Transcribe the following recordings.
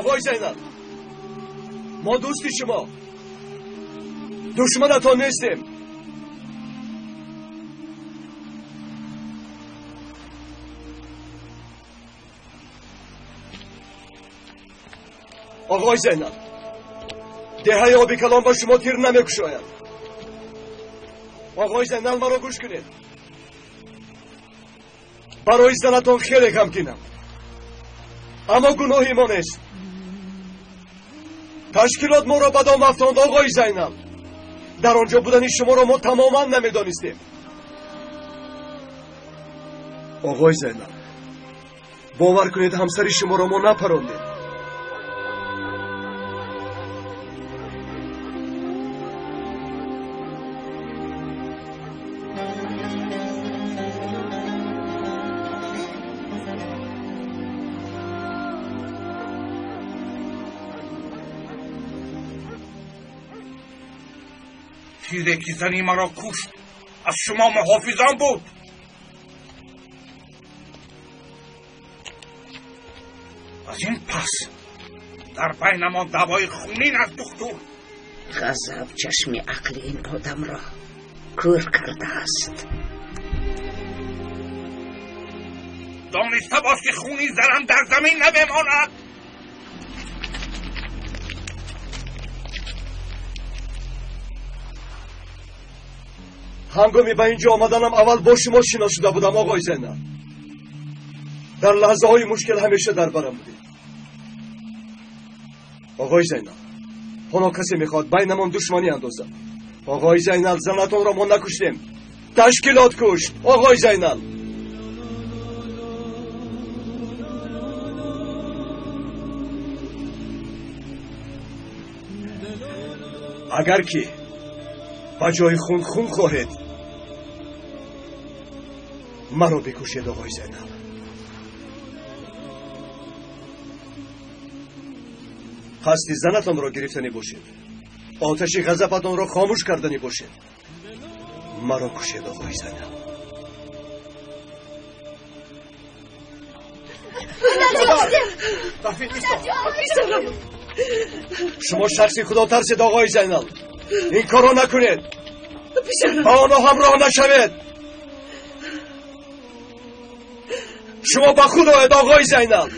آقای زینب، ما دوستی شما، دشمنتان نیستیم. آقای زینب، دهه آبی کلام با شما تیر نمیکشاید. آقای زینب، مرا گوش کنید. برای زنتان خیلی غمگینم، اما گناهی ما نیست. تشکیلات ما را به دام افتاند آقای زینب. در آنجا بودن شما را ما تماما نمیدانستیم. آقای زینب، باور کنید همسر شما را ما نپراندیم. تیره که زنی مرا کشت از شما محافظان بود. از این پس در بین ما دوای خونین از دکتر. غضب چشم عقل این آدم را کور کرده است. دانسته باش که خونی زنم در زمین نبماند. هنگامی به اینجا آمدنم اول با شما شناس شده بودم آقای زینب. در لحظه های مشکل همیشه در برم بودید. آقای زینب، حالا کسی میخواد بینمان دشمنی اندازد. آقای زینب، زنتان را ما نکشتیم، تشکیلات کشت. آقای زینب، اگر که با جای خون خون خواهید، مرا بکشید آقای زینب. قصد زنتان را گرفتنی باشید، آتش غضبتان را خاموش کردنی باشید، مرا کشید آقای زینب. شما شخصی خدا ترسید آقای زینب. این کارو نکنید. با آنها همراه نشوید. شما با خود آید آقای زینب.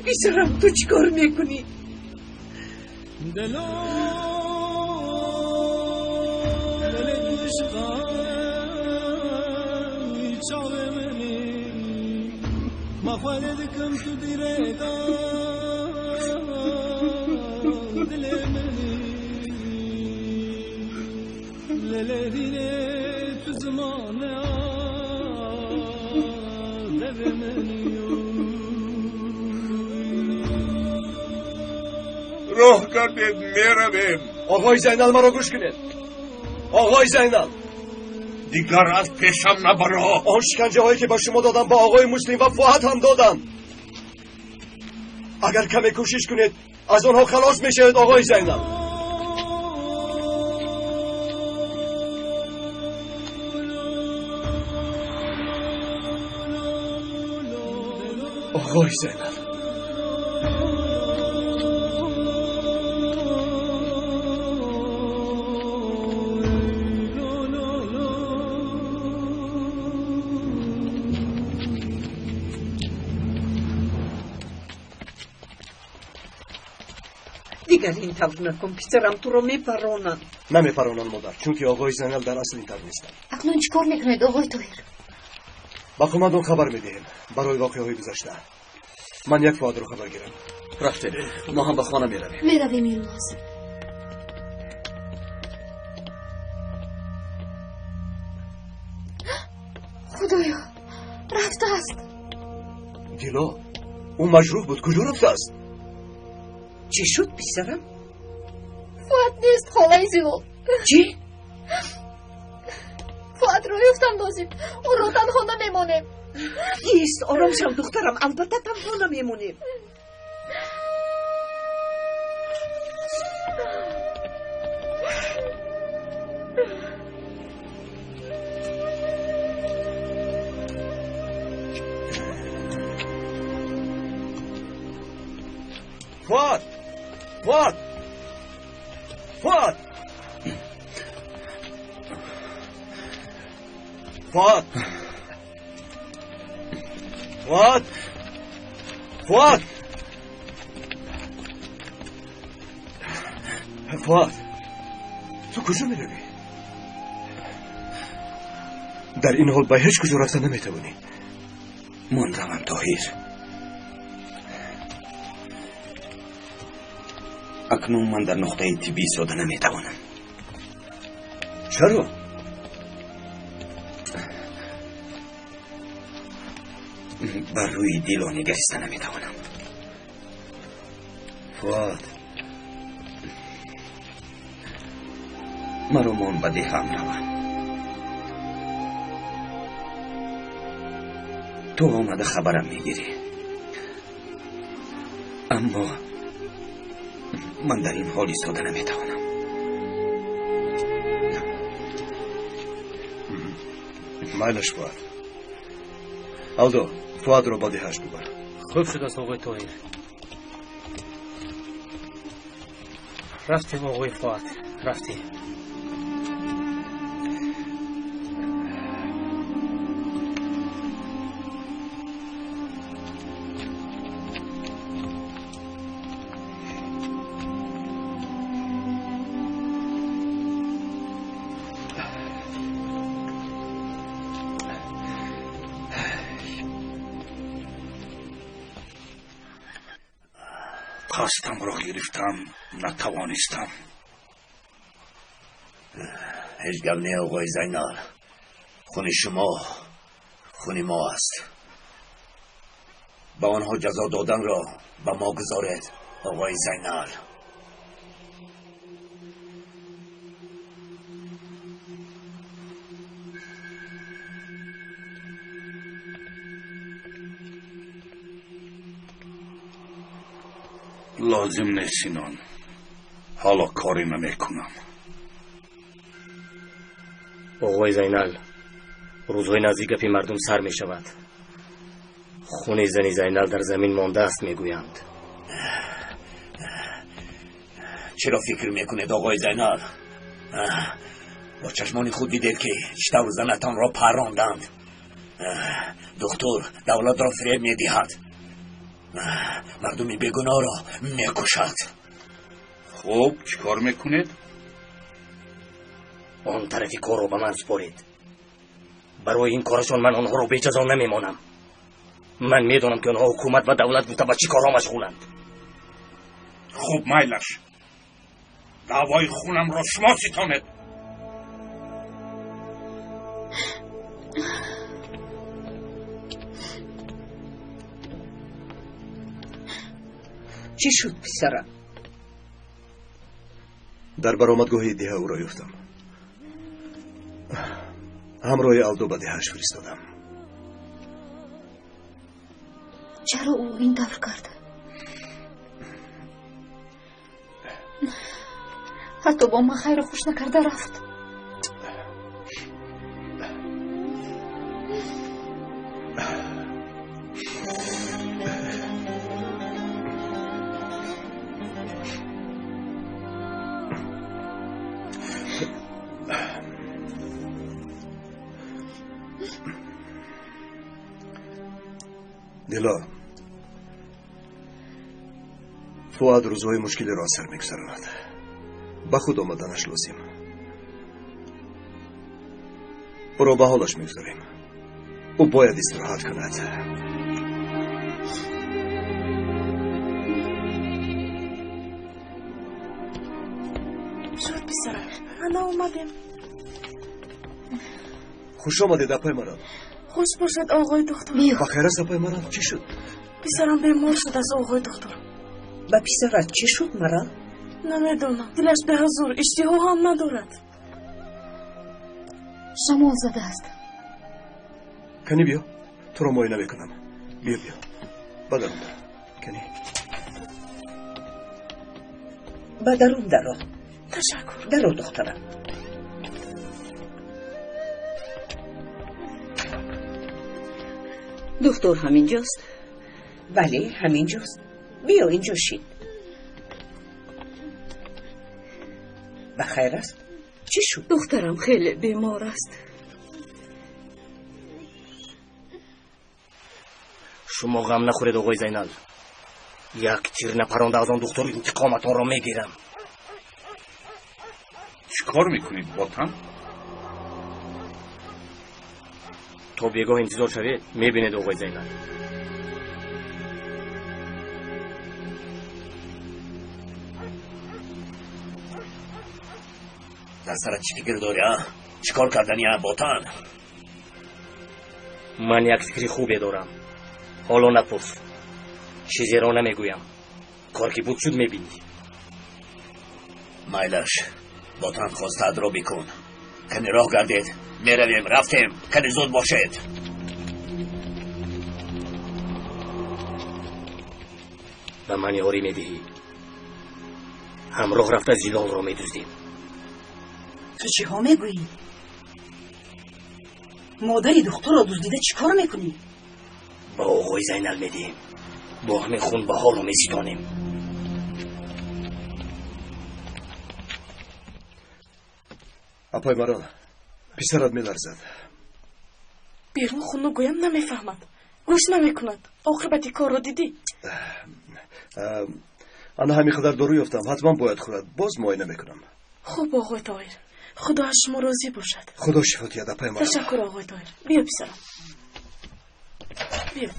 پسرم، تو چیکار میکنی؟ راه کردید میرویم. آقای زینل، مرا گوش کنید. آقای زینل، دیگر از پیشم نبرا. آن شکنجه هایی که با شما دادم با آقای مسلم و فؤاد هم دادم. اگر کمی کوشش کنید از آنها خلاص میشوید آقای زینل. آقای زینل، دیگر این طور نکن پسرم، تو رو میپرانند. نمیپرانند مادر، چون که آقای زینل در اصل این طور نیستند. اکنون چیکار میکنید آقای طاهر؟ با کماندون خبر میدهیم برای واقعه های گذشته. من یک فؤاد رو خبر گیرم. رفته، ما هم به خانه میرویم. میرویم یلماز. خدایا، رفته است. گیلا، او مجروح بود، کجا رفته است؟ چی شد پسرم؟ فؤاد نیست خاله زیلو. چی؟ فؤاد رو یفتم لازم، او رو تنها نمیمانیم. نیست، آرام شو دخترم، البته تنها نمیمونیم. Фуад! Фуад! Фуад! Фуад! Фуад! Фуад! Фуад! Ту куҷо меравӣ? Дар ин ҳол ба ҳеҷ куҷо рафта наметавонӣ. Ман равам, Тоҳир. Акнун ман дар нуқтаи тиббӣ истода наметавонам. Чаро? Бар рӯи дило нигариста наметавонам. Фуад, маро мон ба деҳам равам. Ту омада хабарам мегирӣ, аммо ман дар ин ҳол истода наметавонам. Майлаш, Фуад. Алдо, Фуадро ба деҳаш бибар. Хуб шудааст, оғои Тоҳир. Рафтем, оғои Фуад, рафтем. Қасдамро гирифтам, натавонистам. Ҳеҷ гап не, оғои Зайнал. Хуни шумо хуни мо аст. Ба онҳо ҷазо доданро ба мо гузоред, оғои Зайнал. Лозим нест, Синон. Ҳоло корӣ намекунам. Оғои Зайнал, рӯзҳои наздик гапи мардум сар мешавад. Хуни зани Зайнал дар замин мондааст, мегӯянд. Чаро фикр мекунед, оғои Зайнал? Бо чашмони худ дидед, ки чӣ тавр занатонро парронданд. Духтур давлатро фиреб медиҳад, мардуми бегуноҳро мекушад. Хуб, чӣ кор мекунед? Он тарафи корро ба ман супоред. Барои ин корашон ман онҳоро беҷазо намемонам. Ман медонам, ки онҳо ҳукумат ва давлат гуфта ба чӣ корҳо машғуланд. Хуб, майлаш. Даъвои хунамро шумо ситонед. Чӣ шуд, писарам? Дар баромадгоҳи деҳа ӯро ёфтам. Ҳамроҳи Алдо ба деҳааш фиристодам. Чаро ӯ ин тавр кард? Ҳатто бо ман хайру хуш накарда рафт. Дило, Фуад рӯзҳои мушкилиро аз сар мегузаронад. Ба худ омаданаш лозим. Ӯро ба ҳолаш мегузорем. Ӯ бояд истироҳат кунад. Шуд, писарам, ана омадем. Хуш омадед, апай Марал. Хуш бошад, оғои духтур. Ба хайр аст, апай Марал, чӣ шуд? Писарам бемор шудааст, оғои духтур. Ба писарат чӣ шуд, Марал? Намедонам, дилаш беҳузур, иштиҳо ҳам надорад. Шамол задааст. Кани биё, туро муоина мекунам. Биё, биё, ба дарун даро. Кани, ба дарун даро. Ташаккур. Даро, духтарам. Духтур ҳаминҷост? Бале, ҳаминҷост. Биё инҷо шин. Ба хайр аст? Чӣ шуд? Духтарам хеле бемор аст. Шумо ғам нахӯред, оғои Зайнал. Як тир напаронда аз он духтур интиқоматонро мегирам. Чӣ кор мекунед, Ботан? То бегоҳ интизор шавед, мебинед, оғои Зайнал. Дар сарат чӣ фикр дорӣ, а? Чӣ кор карданӣ, а, Ботан? Ман як фикри хубе дорам. Ҳоло напурс. Чизеро намегӯям. Кор ки буд шуд, мебинӣ. Майлаш, Ботан хостаатро бикун. Кани роҳ гардед, меравем, рафтем, кани зуд бошед. Ба ман ёрӣ медиҳӣ. Ҳамроҳ рафта зилолро медуздем. Ту чиҳо мегӯӣ? Модари духтурро дуздида чӣ кор мекунӣ? Ба оғои Зайнал медиҳем. Бо ҳамин хунбаҳоро меситонем. Апай Марон, писарат меларзад. Берун хуну гӯям намефаҳмад. Гӯш намекунад. Оқибати корро дидӣ? Ана ҳамин қадар дору ёфтам. Ҳатман бояд хӯрад. Боз муоина мекунам. Хуб, оғои Тоҳир. Худо аз шумо розӣ бошад. Худо шифо диҳад, апай Марон. Ташаккур, оғои Тоҳир. Биё, писарам. Биё.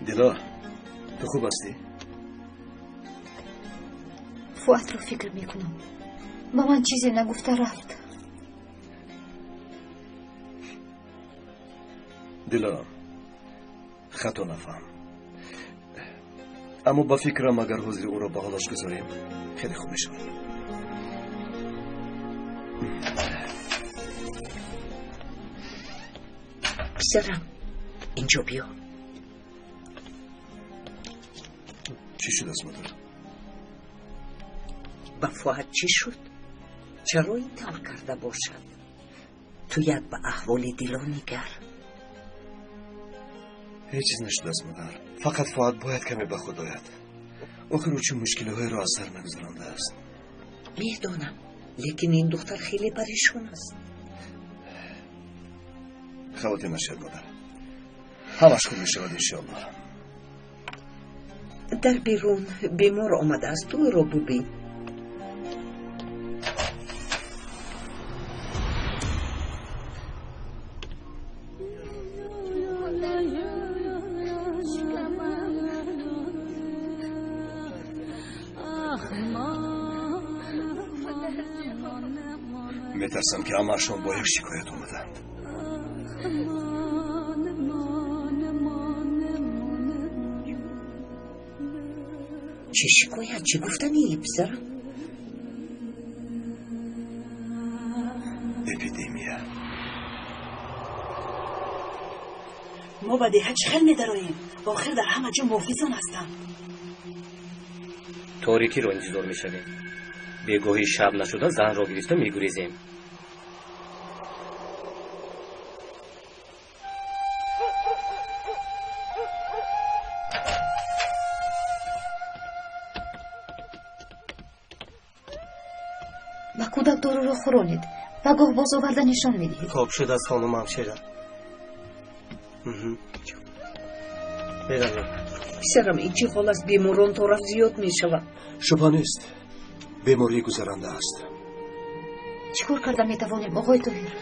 Дило, ту хуб ҳастӣ? Фуатро фикр мекунам. Ба ман чизе нагуфта рафт. Дило, хато нафаҳм. Аммо ба фикрам агар ҳозир ӯро ба ҳолаш гузорем, хеле хуб мешавад. Писарам, инҷо биё. Чӣ шудааст, модар? Ба Фуат чӣ шуд? Чаро ин тавр карда бошад? Ту як ба аҳволи Дило нигар. Ҳеҷ чиз нашудааст, модар. Фақат Фуат бояд каме ба худ ояд. Охир ӯ чӣ мушкилиҳоеро аз сар мегузарондааст. Медонам, лекин ин духтар хеле парешон аст. Хавотир нашавед, модар. Ҳамаш хуб мешавад, иншоаллоҳ. Дар берун бемор омадааст, ту ӯро бубин. Метарсам, ки ҳамаашон бо як шикоят омаданд. Чӣ шикоят? Чӣ гуфтанӣ, писарам? Эпидемия. Мо ба деҳа чӣ хел медароем? Охир дар ҳама ҷо муҳофизон ҳастанд. Торикиро интизор мешавем. Бегоҳи шаб нашуда занро гирифта мегурезем. Ба кӯдак доруро хӯронед ва гоҳ боз оварда нишон медиҳед. Хоб шудааст, хонум ҳамшира. Меравем. Писарам, ин чӣ ҳол аст? Беморон то рафт зиёд мешавад. Шубҳа нест, беморӣ гузаранда аст. Чӣ кор карда метавонем, оғои Тоҳир?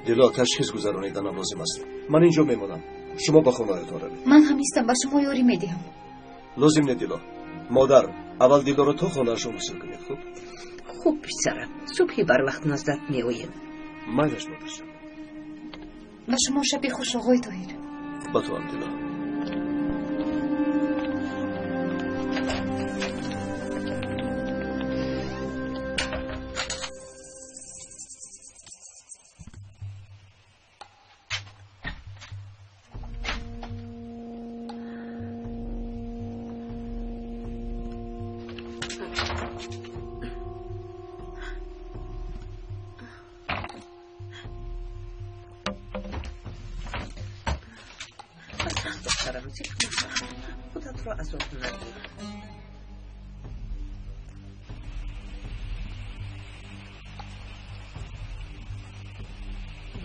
Дило, ташхис гузарониданам лозим аст. Ман инҷо мемонам. Шумо ба хонаятон равед. Ман ҳам истам, ба шумо ёрӣ медиҳам. Лозим не, Дило. Модар, аввал Дилоро то хонаашон гусел кунед, хуб? Хуб, писарам, субҳи барвақт наздат меоем. Майлаш, модарҷон. Ба шумо шаби хуш, оғои Тоҳир. Ба ту ҳам, Дило.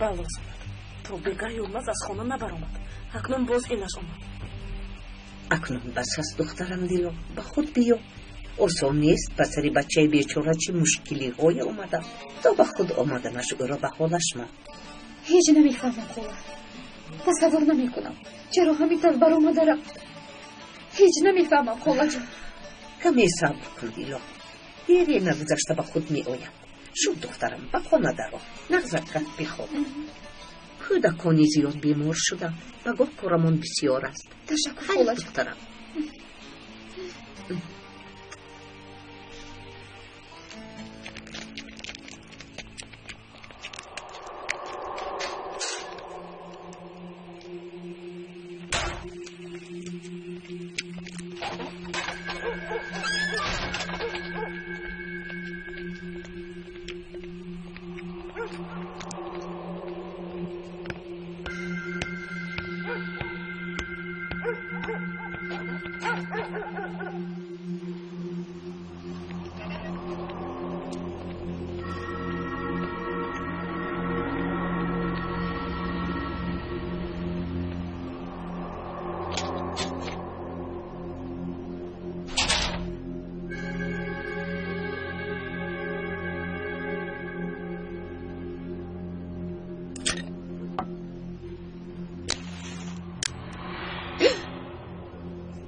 Балоз омад. То бегаҳ Юлназ аз хона набаромад. Акнун боз инаш омад. Акнун бас аст, духтарам Дило, ба худ биё. Осон нест, ба сари бачаи бечора чӣ мушкилиҳое омада. То ба худ омаданаш ӯро ба ҳолаш мон. Ҳеҷ намефаҳмам, хола. Тасаввур намекунам. Чаро ҳамин тавр баромада рафт? Ҳеҷ намефаҳмам, холаҷон. Каме сабр кун, Дило. Дере нагузашта ба худ меояд. Шуд, духтарам, ба хона даро. Нағзакак бихоб. Кӯдакони зиёд бемор шуданд. Пагоҳ корамон бисёр аст. Ташаккур, Хайр, холаҷон. духтарам.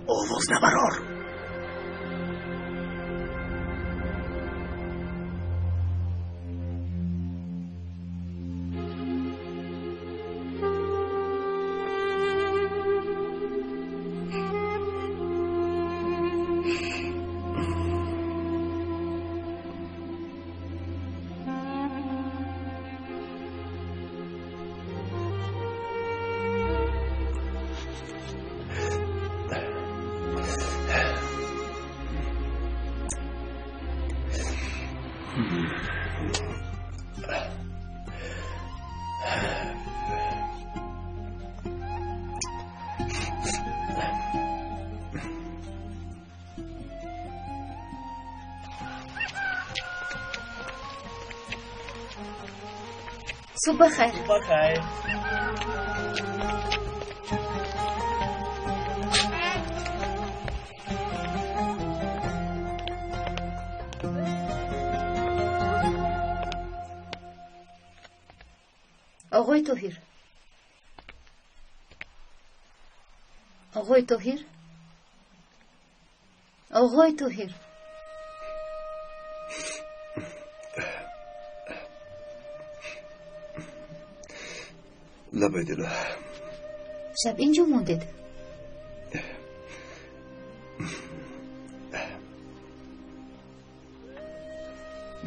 Овоз набарор. Субҳ ба хайр. Ба хайр. Оғои Тоҳир. Оғои Тоҳир. Оғои Тоҳир. Лабай, Дило. Шаб инҷо мондед?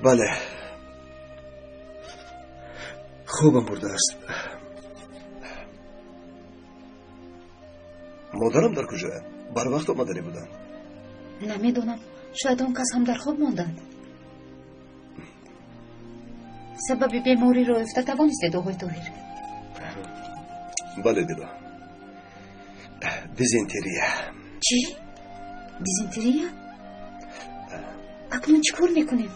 Бале. Хобам бурдааст. Модарам дар куҷояд? Барвақт омаданӣ буданд. Намедонам. Шояд он кас ҳам дар хоб монданд. Сабаби бемориро ёфта тавонистед, оғои Тоҳир? Бале, Дило. Дизентерия. Чӣ? Дизентерия? Акнун чӣ кор мекунем?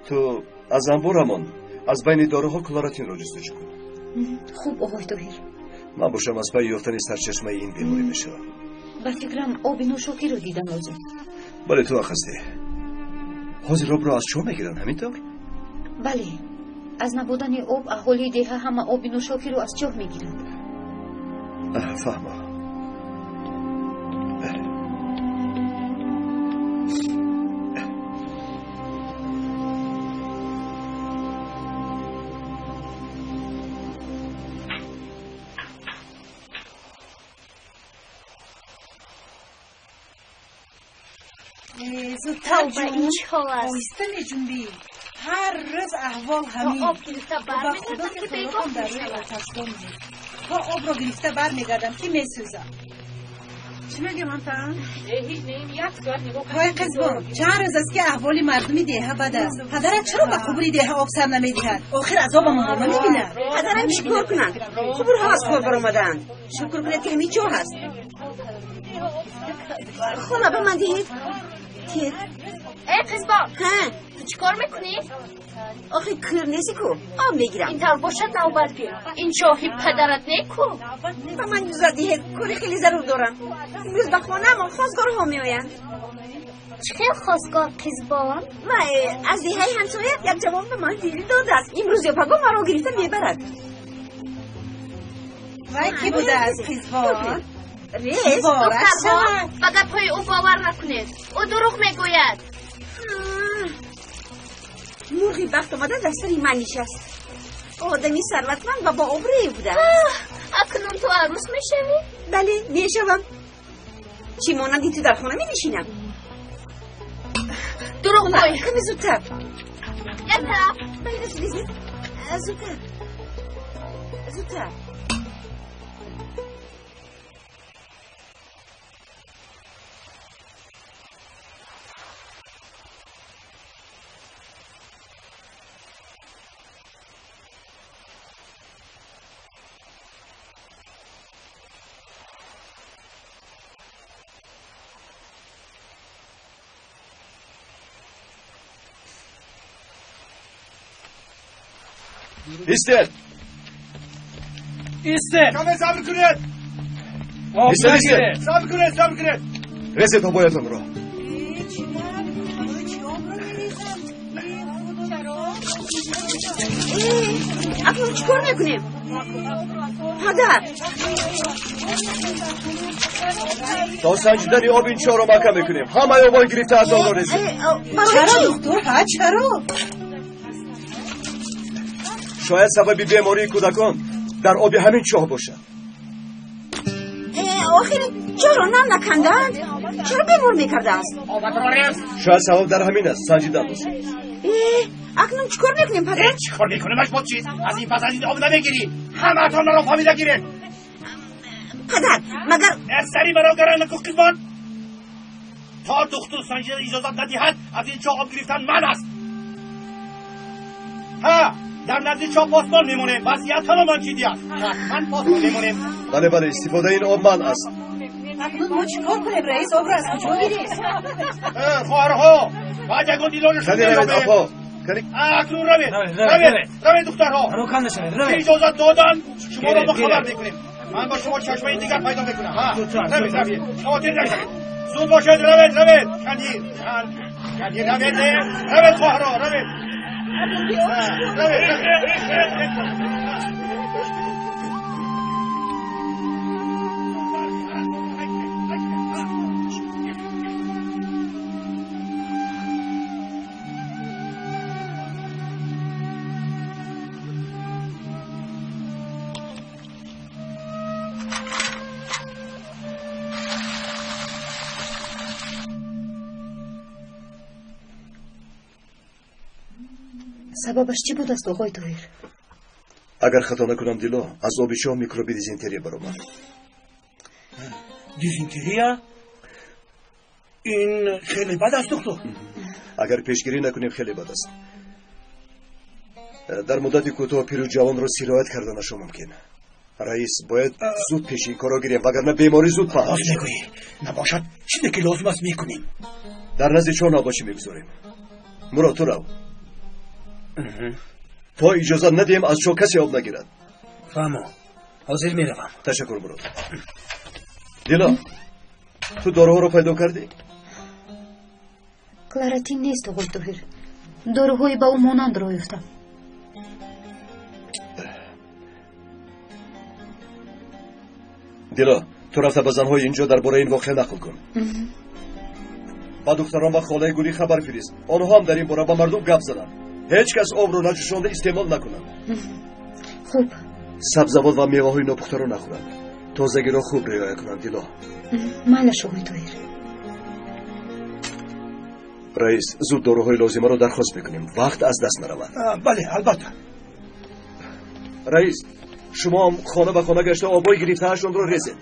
Ту аз анборамон аз байни доруҳо клоротинро ҷустуҷӯ кун. Хуб, оғои Тоҳир. Ман бошам аз пайи ёфтани сарчашмаи ин беморӣ мешавам. Ба фикрам оби нӯшокиро дидан лозим. Бале, ту ҳақ ҳастӣ. Ҳозир обро аз чоҳ мегиранд, ҳамин тавр? Бале. Аз набудани об аҳолии деҳа ҳама оби нӯшокиро аз чоҳ мегиранд. Фаҳмо. Зудтар оҳиста меҷунбӣ. Ҳар рӯз аҳвол ҳамин. Об гирифта бармегардам, ки бегоҳ дар рӯи оташдон буд. То обро гирифта бармегардам, ки месӯзам. Чӣ мегӯям, ҳамтарам? Вой қизбон, чанд рӯз аст, ки аҳволи мардуми деҳа бад аст. Падарат чаро ба қубури деҳа об сар намедиҳад? Охир азобамонро намебинад. Падарам чӣ кор кунанд? Қубурҳо аз кор баромадаанд. Шукр кунед, ки ҳамин ҷо ҳаст. Хола, ба ман диҳед. Тир. Эй қизбон, Ҳа. ту чӣ кор мекунӣ? Охи кӯр нести ку, об мегирам. Ин тавр бошад навбат гир. Ин чоҳи падарат не ку? Ба ман иҷозат диҳед, кори хеле зарур дорам. Имрӯз ба хонаамон хостгорҳо меоянд. Чӣ хел хостгор, қизбон? Вай, аз деҳаи ҳамсоя як ҷавон ба ман дил додааст. Имрӯз ё пагоҳ маро гирифта мебарад. Вай кӣ будааст, қизбон? Рез, духтарҳо, ба гапҳои ӯ бовар накунед. Ӯ дурӯғ мегӯяд. Мурғи бахт омада дар сари ман нишаст. Одами сарватманд ва бообрӯе будааст. Акнун ту арӯс мешавӣ? Бале, мешавам. Чӣ монанди ту дар хона менишинам? Дурӯғгӯй! Каме зудтар. Як тараф. Бале, резед. Зудтар. Зудтар. Истед! Истед! Каме сабр кунед! Истед, истед! Сабр кунед, сабр кунед! Резед обоятонро. Акнун чӣ кор мекунем? Падар! То санҷидани об ин чоҳро маҳкам мекунем. Ҳамаи обҳои гирифтаатонро резед. Чаро, духтур? Ҳа, чаро? Шояд сабаби бемории кӯдакон дар оби ҳамин чоҳ бошад. Охир чоҳро нам накандаанд? Чаро бемор мекардааст? Шояд сабаб дар ҳамин аст, санҷидан лозим. Акнун чӣ кор мекунем, падар? Чӣ кор мекунемаш бо чиз? Аз ин пас аз ин об намегирӣ. Ҳамаатон маро фаҳмида гиред. Падар, магар сари маро гаран накун, қизбон. То духтур санҷида иҷозат надиҳад, аз ин чоҳ об гирифтан манъ аст. Ҳа, дар назди чоҳ посбон мемонем. Вазъият тамоман ҷиддӣ аст. Ҳатман посбон мемонем. Бале, бале, истифодаи ин об манъ аст. Акнун мо чӣ кор кунем, раис? Обро аз куҷо гирем? Хоҳарҳо, баъд ягон илоҷашро меёбем. Акнун равед, равед, равед, духтарҳо. Иҷозат доданд, шуморо мо хабар мекунем. Ман ба шумо чашмаи дигар пайдо мекунам. Равед, равед, хавотир нашавед. Зуд бошед, равед, равед. Кани, кани, равед, равед, хоҳарҳо, равед. Сабабаш чӣ будааст, оғои Тоҳир? Агар хато накунам, Дило, аз оби чоҳ микроби дизентерия баромад. Дизентерия? Ин хеле бад аст, духтур. Агар пешгирӣ накунем, хеле бад аст. Дар муддати кӯтоҳ пиру ҷавонро сироят карданашо мумкин. Раис, бояд зуд пеши ин корро гирем, вагарна беморӣ зуд паҳн Рост мегӯӣ. Набошад, чизе ки лозим аст мекунем. Дар назди чоҳ навбатчӣ мегузорем. Мурод, ту рав. То иҷозат надиҳем аз чоҳ касе об нагирад. Фаҳмо, ҳозир меравам. Ташаккур, Мурод. Дило, ту доруҳоро пайдо кардӣ? Кларотин нест, оғои Тоҳир. Доруҳои ба ӯ монандро ёфтам. Дило, ту рафта ба занҳои инҷо дар бораи ин воқеа нақл кун. Ба духтарон ва холаи Гулӣ хабар фирист. Онҳо ҳам дар ин бора ба мардум гап зананд. Ҳеҷ кас обро наҷӯшонда истеъмол накунад. Хуб. Сабзавот ва меваҳои нопухтаро нахӯранд. Тозагиро хуб риоя кунанд, Дило. Майлаш, оғои Тоҳир. Раис, зуд доруҳои лозимаро дархост мекунем. Вақт аз даст наравад. Бале, албатта. Раис, шумоам хона ба хона гашта обҳои гирифтаашонро резед.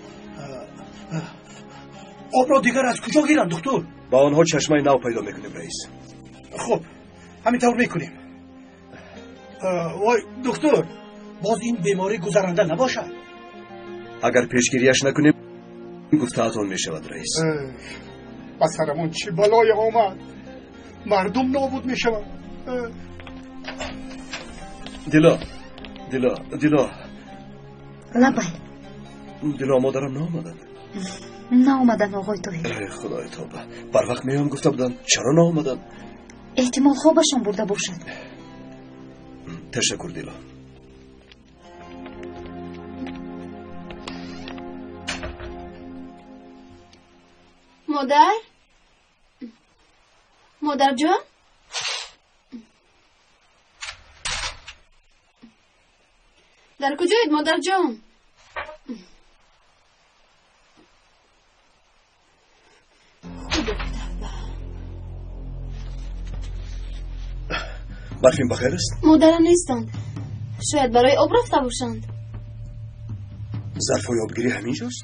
Обро дигар аз куҷо гирам, духтур? Ба онҳо чашмаи нав пайдо мекунем, раис. Хуб, ҳамин тавр мекунем. Вой, духтур, боз ин беморӣ гузаранда набошад? Агар пешгирияш накунем, гуфтаатон мешавад, раис. Ба сарамон чӣ балое омад? Мардум нобуд мешаванд. Дило, Дило, Дило. Лабай. Дило, модарам наомаданд. Наомаданд, оғои Тоҳир. Эй Худои тавба, барвақт меоям гуфта буданд, чаро наомаданд? Эҳтимол хобашон бурда бошад. Ташаккур, Дило. Модар? Модарҷон? Дар куҷоед, модарҷон? Худои тавба. Барфин бахайр аст? Модарам нестанд. Шояд барои об рафта бошанд. Зарфҳои обгирӣ ҳамин ҷост?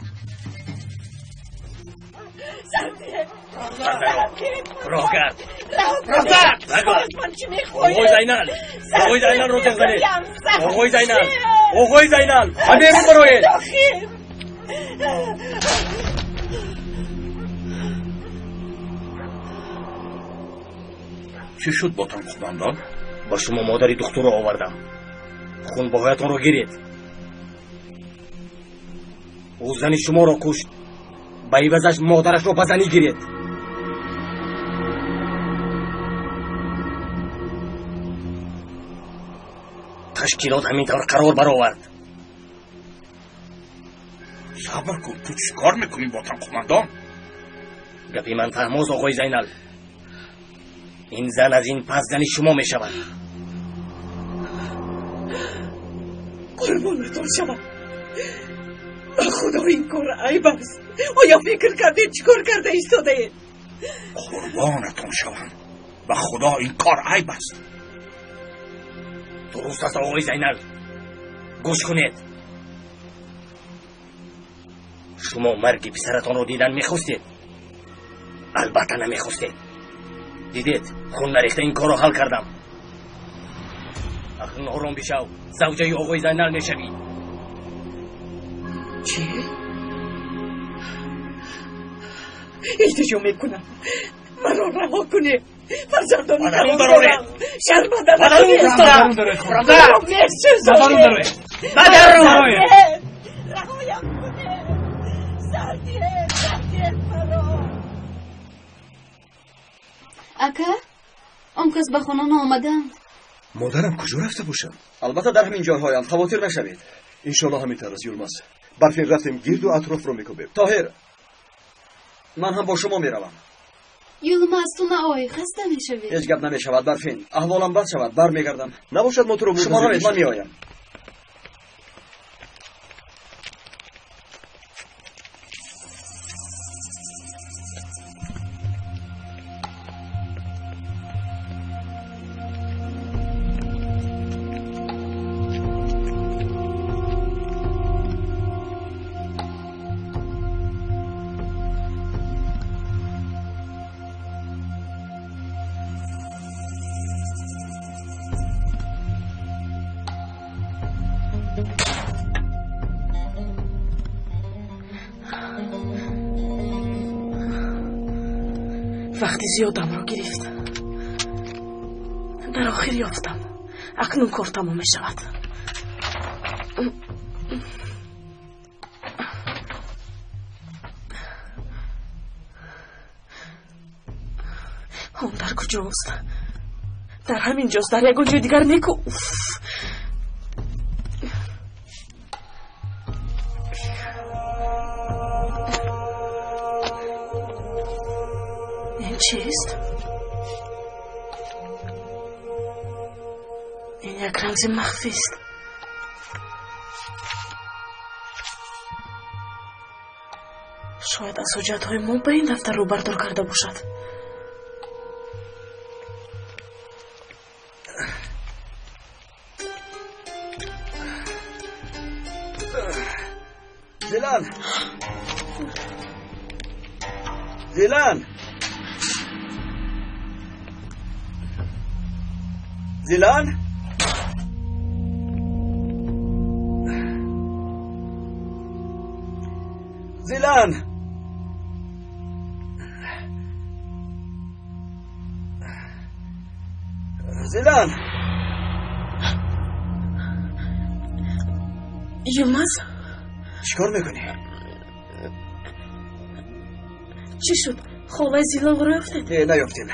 Роҳгард! Роҳгард! Оғои Зайнал! Оғои Зайнал ро зинг занед! Оғои Зайнал! Оғои Зайнал! Ба берун бароед! Чӣ шуд ботан қумандан? Ба шумо модари духтурро овардам. Хунбоҳоятонро гиред. Ӯ зани шуморо кушт. Ба ивазаш модарашро ба занӣ гиред. Ташкилот ҳамин тавр қарор баровард. Сабр кун, ту чӣ кор мекунӣ ботан қумандан? Гапи ман фаҳмоз, оғои Зайнал. Ин зан аз ин пас зани шумо мешавад. Қурбонатон шавам. Ба Худо ин кор айб аст. Оё фикр кардед чӣ кор карда истодаед? Қурбонатон шавам. Ба Худо ин кор айб аст. Дуруст аст, оғои Зайнал. Гӯш кунед. Шумо марги писаратонро дидан мехостед? Албатта намехостед. Дидед, хун нарехта ин корро ҳал кардам. Акнун ором бишав, завҷаи оғои Зайнал мешавӣ. Чӣ? Илтиҷо мекунам, маро раҳо кунед. Фарзандони Падарон дароред! Шарманда Падарон накунед. дароред! Месӯзонед. Падарон! Раҳоям кунед. Сар диҳед, сар диҳед маро. Ака, он кас ба хона наомаданд. Модарам куҷо рафта бошанд? Албатта дар ҳамин ҷойҳоянд, хавотир нашавед. Иншоаллоҳ ҳамин тавр аст, Юлмаз. Барфин рафтем гирду атрофро мекӯбем. Тоҳир, ман ҳам бо шумо меравам. Юлмаз, ту наой, хаста мешавӣ. Ҳеҷ гап намешавад, Барфин. Аҳволам бад шавад, бармегардам. Набошад мо туро Шумо равед, ман меоям. Вақти зиёдамро гирифт. Дар охир ёфтам. Акнун кор тамом мешавад. Он дар куҷост? Дар ҳамин ҷост, дар ягон ҷои дигар неку. Уф! Ин чист? Ин як рамзи махфист. Шояд аз ҳуҷҷатҳои мо ба ин дафтар рӯбардор карда бошад. Зилан! Зилан! Зилан! Зилан! Зилан! Йилмаз? Чӣ кор мекунӣ? Чӣ шуд? Холаи Зилолро ёфтед? Не, наёфтем.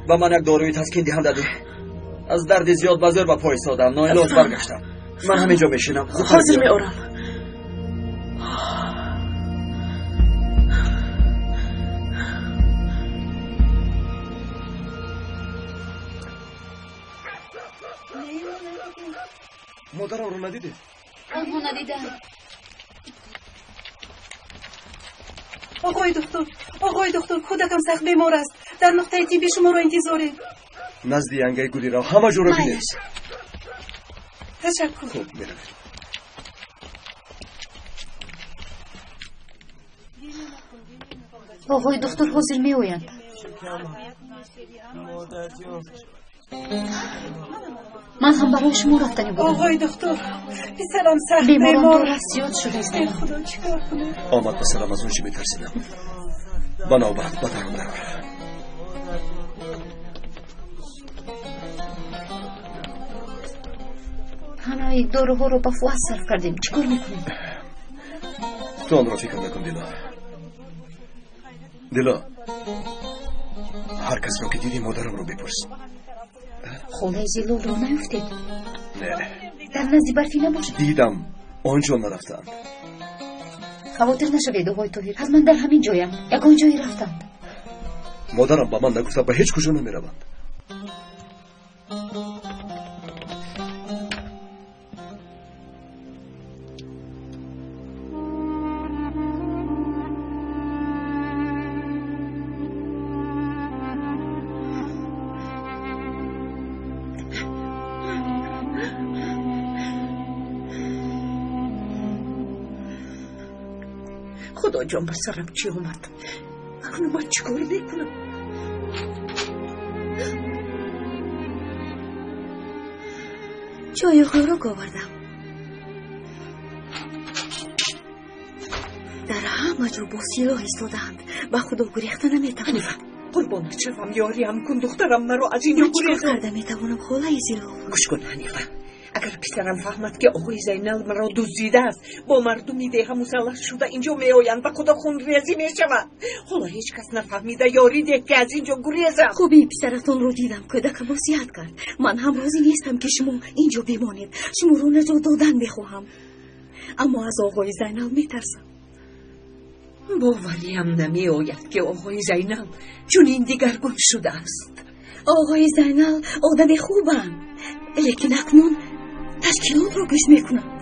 Ба ман як доруи таскиндиҳанда деҳ. Аз дарди зиёд ба зӯр ба по истодам, ноилоҷ баргаштам. Ман ҳамин ҷо мешинам. Ҳозир меорам. Модарамро надидед? Онҳо надидам. Оғои доктор, оғои доктор, кӯдакам сахт бемор аст. Дар нуқтаи тиббӣ шуморо интизорем. Назди янгаи гулӣ рав, ҳама ҷоро бинед. Ташаккур. Хуб, меравем. Оғои доктор ҳозир меоянд. Ман ҳам барои шумо рафтанӣ будам. Оғои доктор, писарам сахт беморон бемор. дорас зиёд шуда истодаанд. Худо, чӣ кор кунам? Омад писарам, аз он чӣ метарсидам. Ба навбат ба дарун дарор. Ҳамаи доруҳоро ба Фуат сарф кардем. Чӣ кор мекунем? Ту онро фикр накун, Дило. Дило, ҳар касро ки дидӣ, модарамро бипурс. Холаи Зилолро наёфтед? Не. Дар назди барфӣ набошад? Дидам, он ҷо нарафтаанд. Хавотир нашавед, оғои Тоҳир, ҳатман дар ҳамин ҷоянд. Ягон ҷое рафтанд. Модарам ба ман нагуфта ба ҳеҷ куҷо намераванд. Худоҷон, ба сарам чӣ омад? Акнун ман чӣ кор мекунам? Чою хӯрок овардам. Дар ҳама ҷо бо силоҳ истодаанд. Ба худо гурехта наметавонам. Ҳанифа, қурбонат шавам, ёриам кун, духтарам маро аз ин ҷо Ман чӣ кор гурезон. карда метавонам, холаи Зилол? Гӯш кун, Ҳанифа, агар писарам фаҳмад, ки оғои Зайнал маро дуздидааст, бо мардуми деҳа мусаллаҳ шуда инҷо меоянд, ба худо хунрезӣ мешавад. Ҳоло ҳеҷ кас нафаҳмида, ёрӣ деҳ, ки аз инҷо гурезам. Хубии писаратонро дидам, кӯдакам васият кард. Ман ҳам розӣ нестам, ки шумо инҷо бимонед. Шуморо наҷот додан мехоҳам, аммо аз оғои Зайнал метарсам. Бовариам намеояд, ки оғои Зайнал чунин дигаргун шудааст. Оғои Зайнал одами хубанд, лекин акнун ташкилотро гӯш мекунанд.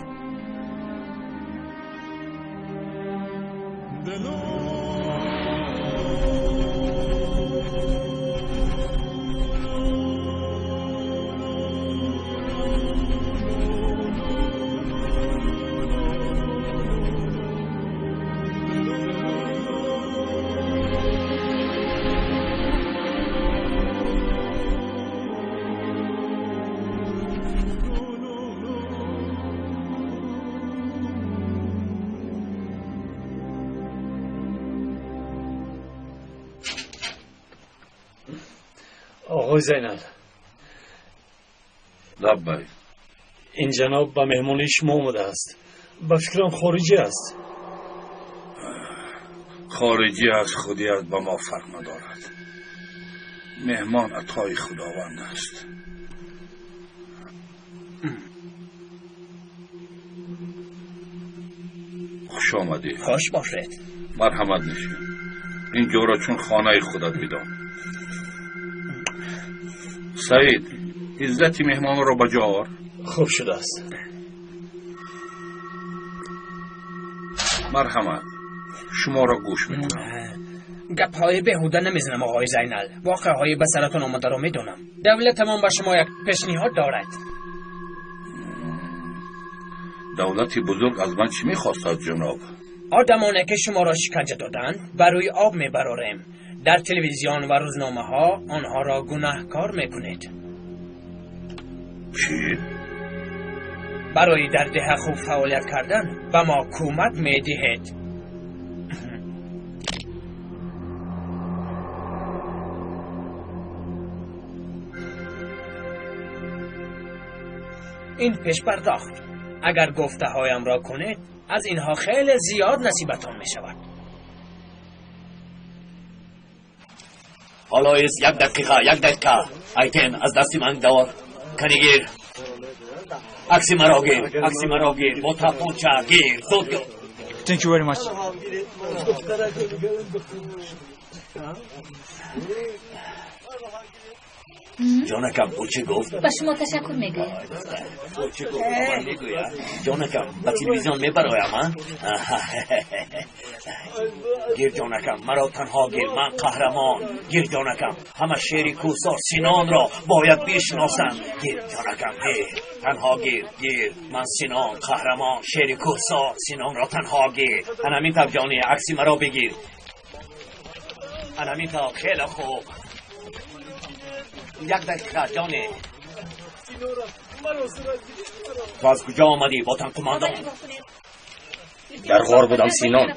Оғои Зайнал. Лаббай. Ин ҷаноб ба меҳмонии шумо омадааст. Ба фикрам, хориҷӣ аст. Хориҷӣ аст, худӣ аст, ба мо фарқ надорад. Меҳмон атои худованд аст. Хуш омадӣ. Хуш бошед. Марҳамат, нишин. Ин ҷоро чун хонаи худат бидон. Саид, иззати меҳмонро ба ҷо овар. Хуб шудааст. Марҳамат, шуморо гӯш мекунам. Гапҳои беҳуда намезанам, оғои Зайнал. Воқеаҳои ба саратон омадаро медонам. Давлатамон ба шумо як пешниҳод дорад. Давлати бузург аз ман чӣ мехостад, ҷаноб? Одамоне ки шуморо шиканҷа доданд, ба рӯи об мебарорем. Дар телевизион ва рӯзномаҳо онҳоро гунаҳкор мекунед. Чӣ? Барои дар деҳа хуб фаъолият кардан ба мо кӯмак медиҳед. Ин пешпардохт. Агар гуфтаҳоямро кунед, аз инҳо хеле зиёд насибатон мешавад. Ҳоло эс як дақиқа, як дақиқа. Айтен, аз дасти ман давор. Кани гир. Акси маро гир, акси маро гир. Бо тапонча гир. Зуд гир. Thank you very much. Ҷонакам, ӯ чӣ гуфт? Ба шумо ташаккур мегӯям. Ӯ чӣ гуфт? Ба ман мегӯяд. Ҷонакам, ба телевизион мебароям, а? Гир, ҷонакам, маро танҳо гир, ман қаҳрамон. Гир, ҷонакам, ҳама шери кӯҳсор Синонро бояд бишносанд. Гир, ҷонакам, гир, танҳо гир, гир. Ман Синон, қаҳрамон, шери кӯҳсор Синонро танҳо гир. Ана ҳамин тавр, ҷони, акси маро бигир. Ана ҳамин тавр, хеле хуб. Як дақиқа, ҷоне. Ту аз куҷо омадӣ, ботан қумандон? Дар ғор будам, Синон.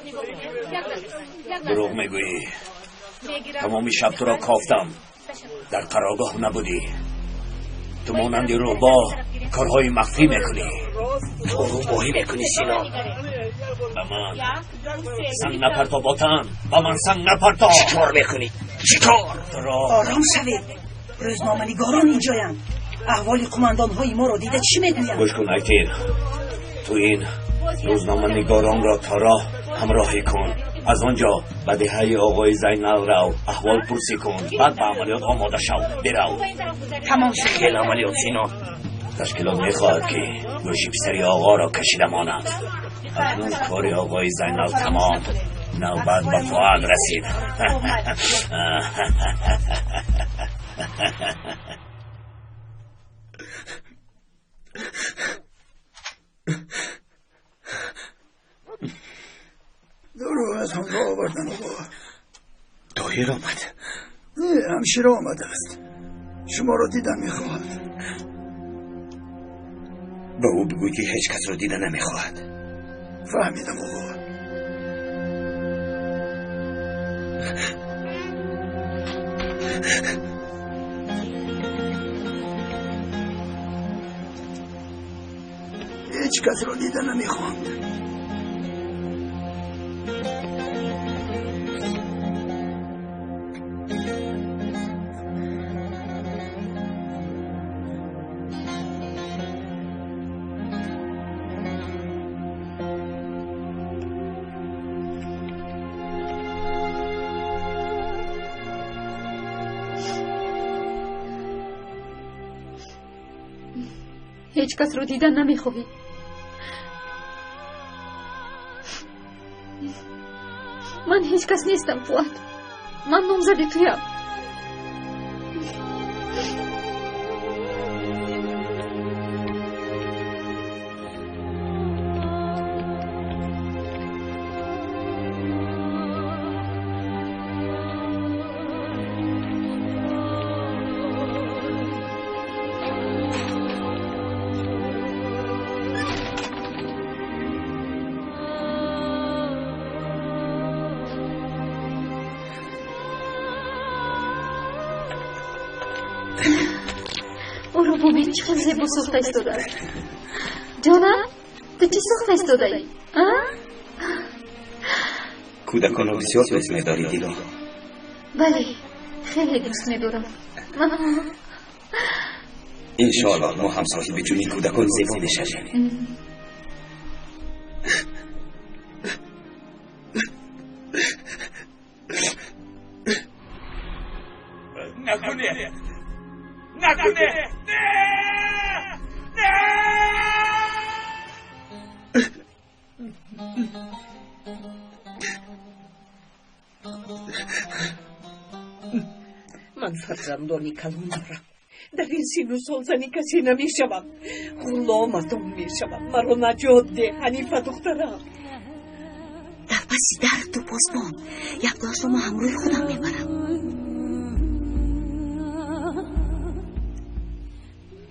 Дурӯғ мегӯӣ. Тамоми шаб туро кофтам. Дар қароргоҳ набудӣ. Ту монанди рӯбоҳ корҳои махфӣ мекунӣ. Ту рӯбоҳӣ мекунӣ, Синон. Ба ман санг напарто, ботан. Ба ман санг напарто. Чӣ кор мекунӣ? Чӣ кор? Туро Ором шавед. Рӯзноманигорон инҷоянд. Аҳволи қумандонҳои моро дида чӣ мегӯянд? Гӯш кун, Айтин. Ту ин рӯзноманигоронро то роҳ ҳамроҳӣ кун. Аз он ҷо ба деҳаи оғои Зайнал рав, аҳвол пурсӣ кун. Баъд ба амалиёт омода шав. Бирав. Тамом шуд. Хел амалиёт, Синон? Ташкилот мехоҳад, ки гӯши писари оғоро кашида монад. Акнун кори оғои Зайнал тамом. Навбат ба Фуад расид. Дору аз ҳамроҳ овардан, оғо. Тоҳир омад? Не, ҳамшира омадааст. Шуморо дидан мехоҳад. Ба ӯ бигӯ, ки ҳеҷ касро дида намехоҳад. Фаҳмидам, оғо. Ҳеҷ касро дида намехоҳанд. Ҳеҷ касро дидан намехоҳӣ. Ман ҳеҷ кас нестам, Фуад. Ман номзади туям. Ӯро бубин, чӣ хел зебо сохта истодааст. Ҷонам, ту чӣ сохта истодаӣ? А? Кӯдаконро бисёр дӯст медорӣ, Дило. Бале, хеле дӯст медорам. Иншоаллоҳ, мо ҳам соҳиби чунин кӯдакони зебо мешавем. Накунед! Накунед! Не! Не! Ман фарзандони калон дорам. Дар ин сину сол зани касе намешавам. Ғуломатон мешавам. Маро наҷот деҳ, Ҳанифа духтарам. Дар паси дар ту посбон. Яктоашро ман ҳамроҳи худам мебарам.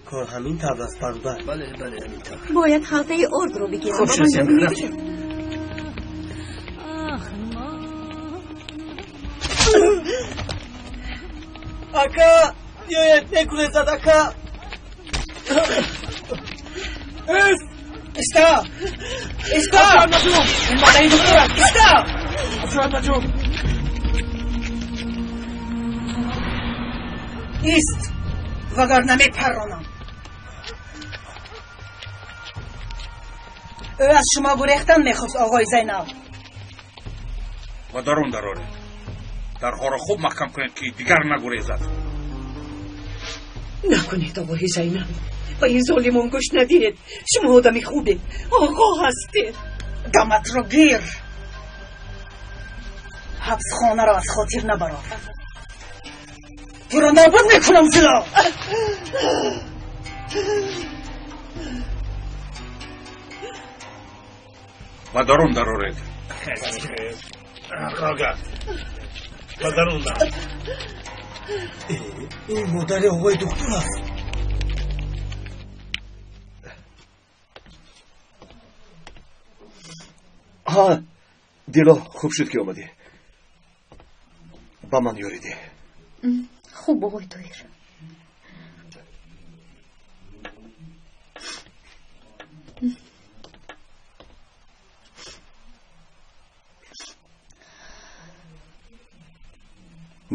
Кор ҳамин тавр аст, бародар. Бале, бале, ҳамин тавр. Бояд халтаи ордро бигирам. Хуб Ба шуд, ман Сима, ёрӣ рафтем. Ака, биёед, мегурезад, ака. Ист! Иста! Иста! Ин модари доктор аст! Иста! Афрод наҷум! Ист! Вагарна мепарронам. Ӯ аз шумо гурехтан мехост, оғои Зайнал. Ба дарун дароред. Дарҳоро хуб маҳкам кунед, ки дигар нагурезад. Накунед, оғои Зайнал. Ба ин золимон гӯш надиҳед. Шумо одами хубед, оғо ҳастед. Даматро гир. Ҳабсхонаро аз хотир набарор. Туро нобуд мекунам, Зило. Ба дарун дароред. Ба дарун дар. Ин модари оғои духтур аст. Ҳа, Дило, хуб шуд, ки омадӣ. Ба ман ёрӣ деҳ. Хуб, оғои Тоҳир.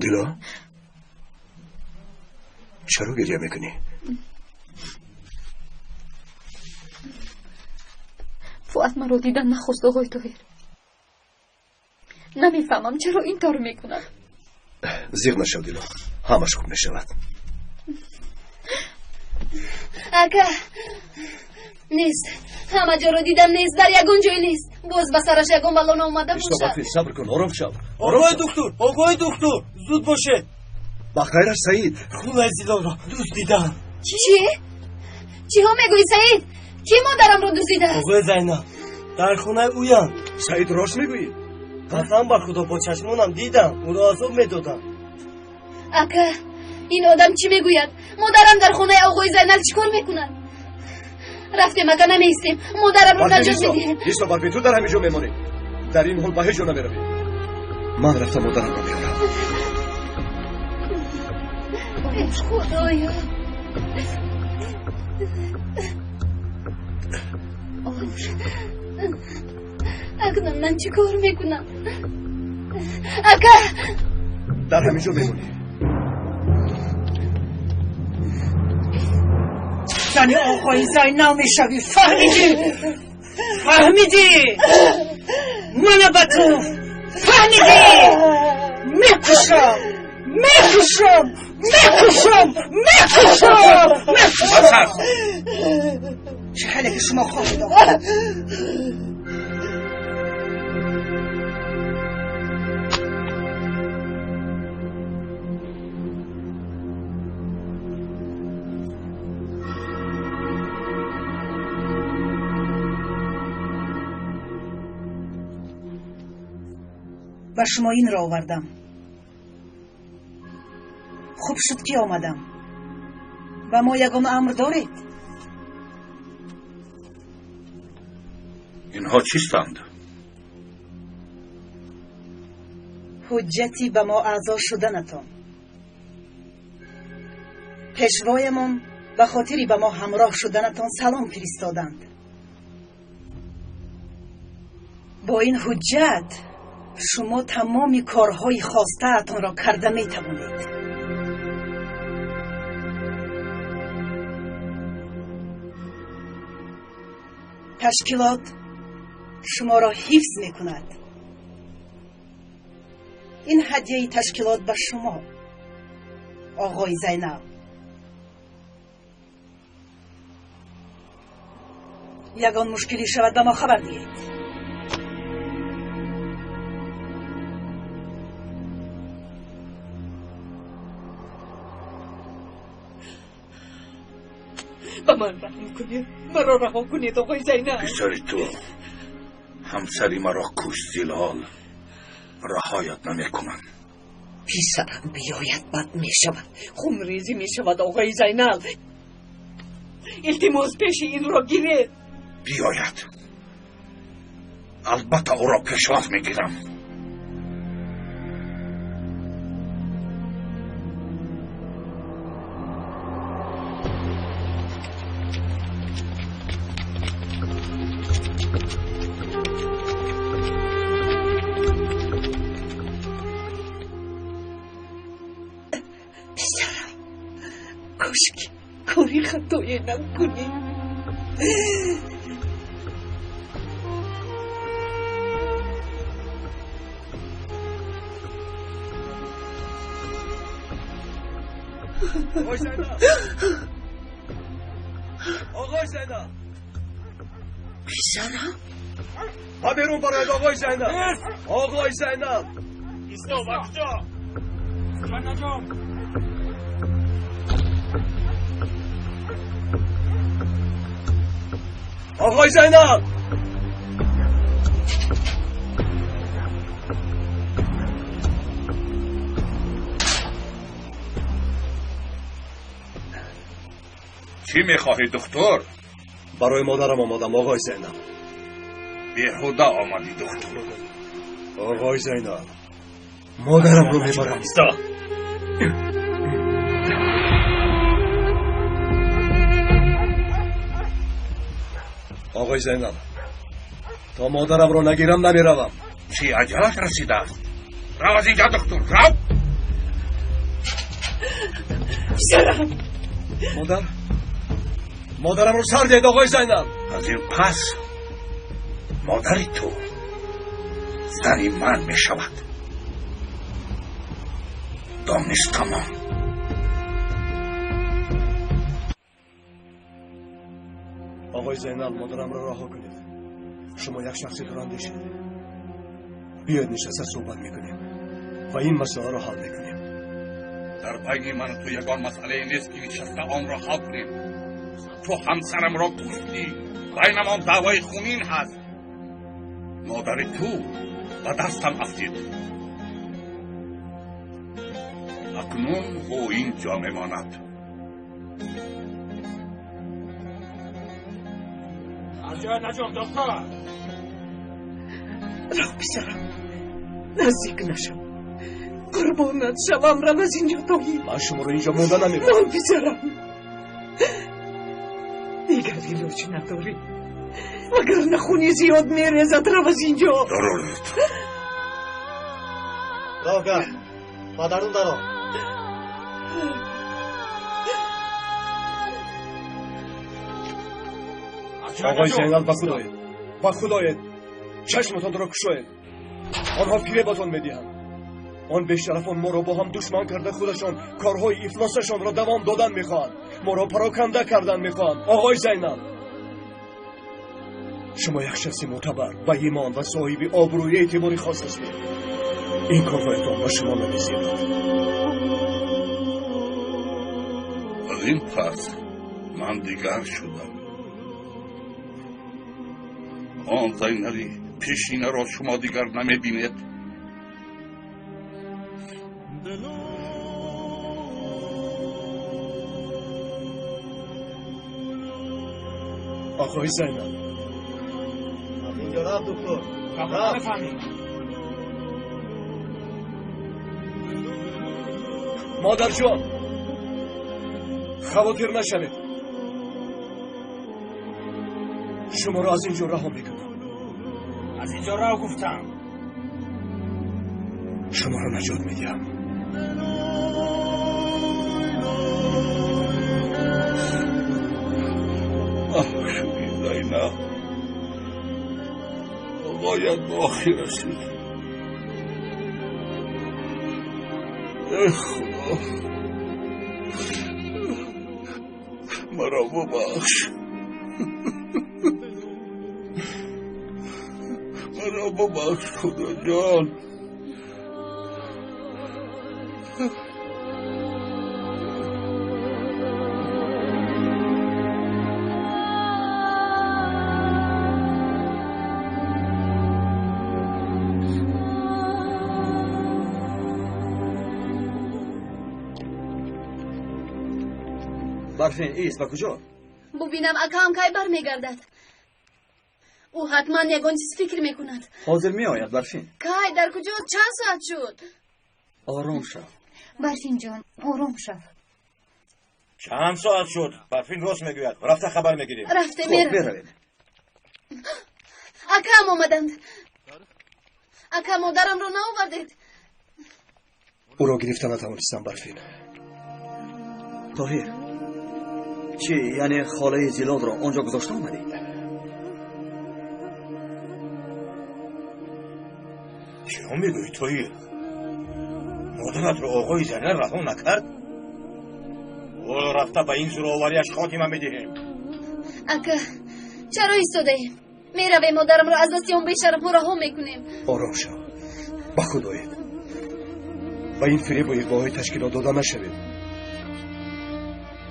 Дило, чаро гирья мекунӣ? Фуат маро дидан нахост, оғои Тоҳир. Намефаҳмам, чаро ин тавр мекунад. Зиқ нашав, Дило, ҳамаш хуб мешавад. Ака, нест. Ҳама ҷоро дидам, нест, дар ягон ҷой нест. Боз ба сараш ягон бало наомада бошад. Сабр кун, ором шав. Оғои духтур, оғои духтур, зуд бошед. Ба хайраш, Саид. Хонаи Зилоро дуздидам. Чӣ? Чиҳо мегӯӣ, Саид? Кӣ модарамро дуздидааст? Оғои Зайнаб, дар хонаи ӯянд. Саид, рост мегӯӣ? Қасам ба Худо, бо чашмонам дидам, ӯро азоб медодам. Ака, ин одам чӣ мегӯяд? Модарам дар хонаи оғои Зайнал чӣ кор мекунад? Рафтем, ака, намеистем. Модарамро наҷот медиҳем. Исто, Барфи, ту дар ҳамин ҷо мемонӣ. Дар ин ҳол ба ҳеҷ ҷо намеравӣ. Ман рафтам, модарамро меорам. Худоё! Акнун ман чӣ кор мекунам? Ака! Дар ҳамин ҷо мемонӣ. Зани оғои Зайнал мешавӣ, фаҳмидӣ? Фаҳмидӣ? Мана ба ту фаҳмидӣ? Мекушам, мекушам, мекушам, мекушам, мекушам. Чӣ ҳале ки шумо хоҳед, оғо. Ба шумо инро овардам. Хуб шуд, ки омадам. Ба мо ягон амр доред? Инҳо чистанд? Ҳуҷҷати ба мо аъзо шуданатон. Пешвоямон ба хотири ба мо ҳамроҳ шуданатон салом фиристоданд. Бо ин ҳуҷҷат шумо тамоми корҳои хостаатонро карда метавонед. Ташкилот шуморо ҳифз мекунад. Ин ҳадияи ташкилот ба шумо, оғои Зайнал. Ягон мушкилӣ шавад, ба мо хабар диҳед. Ба ман раҳм кунед, маро раҳо кунед, оғои Зайнал. Писари ту ҳамсари маро кушт, Зилол. Раҳоят намекунам. Писарам биёяд, бад мешавад, хунрезӣ мешавад, оғои Зайнал. Илтимос, пеши инро гиред. Биёяд, албатта ӯро пешвоз мегирам. Кошки кори хатое накунӣ. آقای زینب، آقای زینب، پسرم ها بیرون برای آقای زینب، آقای زینب. ایستا بچه نجام. آقای زینب، چی میخواهی دکتر؟ برای مادرم آمادم آقای زینب. بیهوده آمدی دکتر. آقای زینب، مادرم رو میبرم. ایستا. آقای زینب، تا مادرم رو نگیرم نمیروم. چی عجلت رسیده است؟ رو از اینجا دکتر، رو. پسرم. مادر، مادرم رو سر دهید آقای زینب. از این پس مادر تو زن من می شود. دانست تمام. آقای زینب، مادرم را رها کنید. شما یک شخص دوراندیشید. بیاید نشسته صحبت میکنیم و این مسئله را حل میکنیم. در بین من و تو یگان مسئله نیست که نشسته آن را حل کنیم. تو همسرم را کشتی، بینمان دعوای خونین هست. مادر تو به دستم افتید. اکنون او اینجا میماند. از جای نجام دکتر. رو پسرم، نزدیک نشم. قربانت شوم، رو از اینجا تویی. من شما رو اینجا مونده نمیبرم. من پسرم دیگر علاج نداری، وگرنه خونی زیاد میریزد. رو از اینجا. درست. راهگر مادرون درو. آقای زینب، با خدایت، با خدایت چشمتان را گشایید. آنها فریبتان میدهند. آن بیشرفان ما را با هم دشمن کرده، خودشان کارهای افلاسشان را دوام دادن میخواهند. ما را پراکنده کردن میخواهند. آقای زینب، شما یک شخص معتبر و ایمان و صاحب آبروی اعتباری خاص هستید. این کارهایتان با شما نمیزیبد. از این پس من دیگر شدم. آن زینبی پیشینه را شما دیگر نمیبینید. آقای زینب، از اینجا رفت دکتر. مادر جان، خاطر نشوید. شما را از اینجا رها میکنم. از اینجا راه گفتم. شما را نجات میدهم. آه زینب، باید به آخر رسید. ای خدا، مرا ببخش، مرا ببخش خدا جان. برفین ایست ба куҷо? Бубинам акаам кай бармегардад. Ӯ ҳатман ягон чиз фикр мекунад. Ҳозир меояд Барфин. Кай, дар куҷо, чанд соат шуд? Ором шав. Барфин ҷон, ором шав. Чанд соат шуд? Барфин рост мегӯяд. Рафта хабар мегирем. Рафта меравем. Акаам омаданд. Ака, модарамро наовардед? Ӯро гирифта натавонистам, Барфин. Тоҳир, Чӣ, яъне холаи Зилолро он ҷо гузошта омадӣ? Чиро мегӯӣ, Тоҳир? Модаратро оғои Зайнал раҳо накард? Ҳоло рафта ба ин зӯровариаш хотима медиҳем. Ака, чаро истодаем? Меравем, модарамро аз дасти он бешарафҳо раҳо мекунем. Ором шав, ба худ оед. Ба ин фиребу иғвоҳои ташкилот дода нашавед.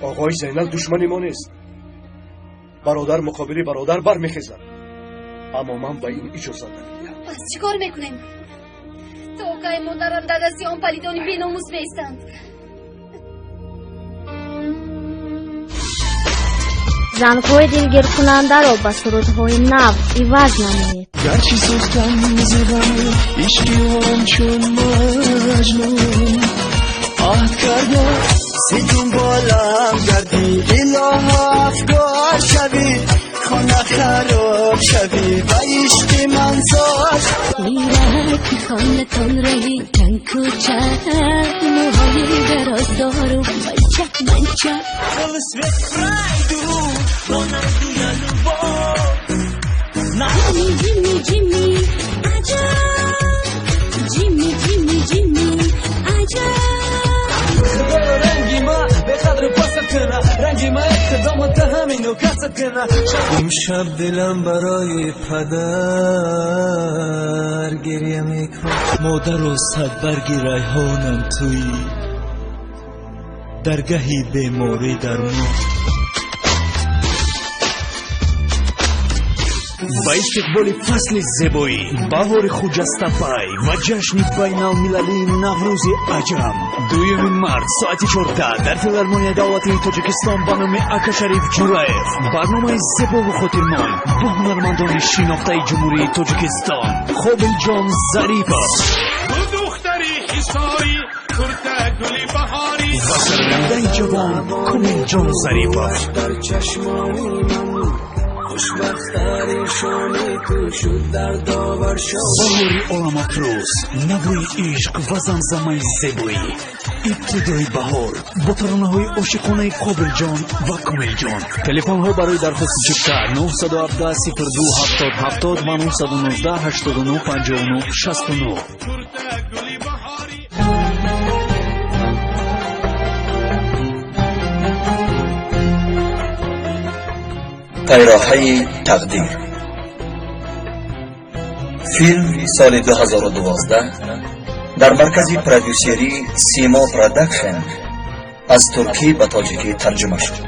Оғои Зайнал душмани мо нест. Бародар муқобили бародар бармехезад, аммо ман ба ин иҷозат намедиҳам. Пас чӣ кор мекунем? То кай модарам дар дасти он палидони беномус меистанд? Зангҳои дилгиркунандаро ба сурудҳои нав иваз намоед. Гарчи сӯхтам зи ғами ишқи он чун Маҷнун, аҳд кардам си дунболам гардӣ, илоҳо афгор шавӣ, хона хароб шавӣ, ба ишқи ман зор. Мирак хонатон раҳи чанд кӯча, мӯҳои дароз дорум, бача манча. Свет пройду, но найду я любовь. Ҷимми, Ҷимми, Ҷимми, аҷа, Ҷимми, Ҷимми, Ҷимми, аҷа. Худоё, ранги ма беқадр пасат кана, ранги ма иқтидомата ҳамину касат кана. Имшаб дилам барои падар гиря мекун. Модару садбарги райҳонам туӣ, даргаҳи беморӣ дармон. Ба истиқболи фасли зебоӣ, баҳори хуҷастапай ва ҷашни байналмилалии Наврӯзи аҷам, 2 март, соати 14 дар Филармонияи давлатии Тоҷикистон ба номи Акашариф Ҷураев барномаи зебову хотирмон бо ҳунармандони шинохтаи Ҷумҳурии Тоҷикистон: Қобилҷон Зарипов Духтари ҳисорӣ, курта гули баҳорӣ ва сарояндаи ҷавон Комилҷон Зарипов. Дар чашмони ман хушбахттарин шоми ту шуд дар довар. Баҳори оламафрӯз, навои ишқ ва замзамаи зебоӣ, ибтидои баҳор бо таронаҳои ошиқонаи Қобилҷон ва Комилҷон. Телефонҳо барои дархости чипта: 917 02 70 70 ва 919 89 59 69. Пайроҳаи тақдир. Филм соли 2012 дар маркази продюсерии Симо Продакшн аз туркӣ ба тоҷикӣ тарҷума шуд.